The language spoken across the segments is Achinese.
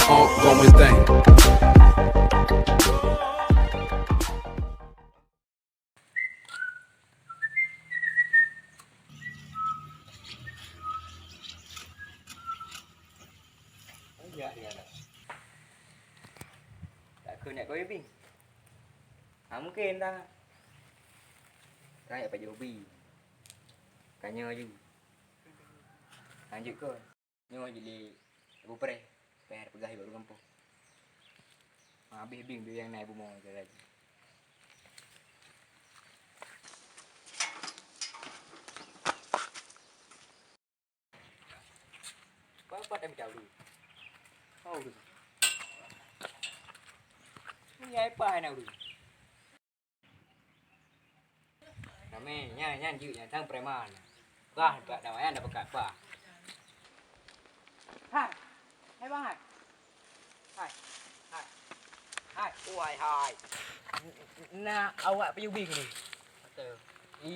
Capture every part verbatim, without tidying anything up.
Ongoing thing. Ya, ya. Tak keu nak kau bing. Ah, mungkin dah. Kan ya pajoh bing. Kan nyoe ju. Lanjut ke? Nyoe jih lé Abu Preh, payah peugah bak ureueng gampông. Habéh bing, bing nyang na bumoe lagi. Apa-apa tak minta ureueng. Oh, gitu. Ni apa hana ureueng? Ramé, nyan, nyan jeuet nyan, sang preman. Bah, bak dawa nyan dah peugah bah. Hai. Hai, bang, hai. Hai. Hai. Hai. Oh, hai, hai. Na awak peuyueng bing ni. Betul. I,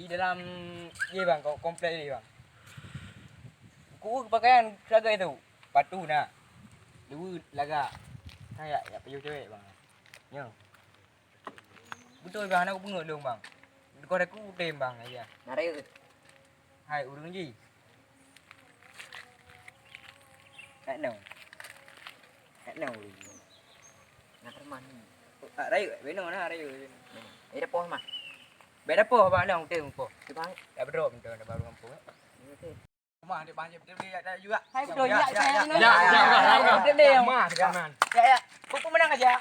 i dalam, ye bang, ko-, komplek ni, bang. Ku pakaian sagai tu. Patu na. Dua lagak. Hai, ya, ya, peuyueng cewek, bang. Nyo. Beutôi bang, hana kupeungeut lôn bang. Deukoh daku tem bang, ya. Na rayeuk. Hai ureueng jih. Hai nong. Hai nong ureueng jih. Na teuma. Ah, rayeuk, beno na rayeuk. Eh, dapoh mah. Bèk dapoh bang, nong tem poh. Tu bang. Dak beudrop tu, dak baru kampung. Okey. Mah, dia banjir, dia, dia, dia juga. Hai, betul, ya, ya, ya, ya, ya, ya, ya, ya. Betul, dia. Mah, dia kan. Ya, ya. Buku menang aja.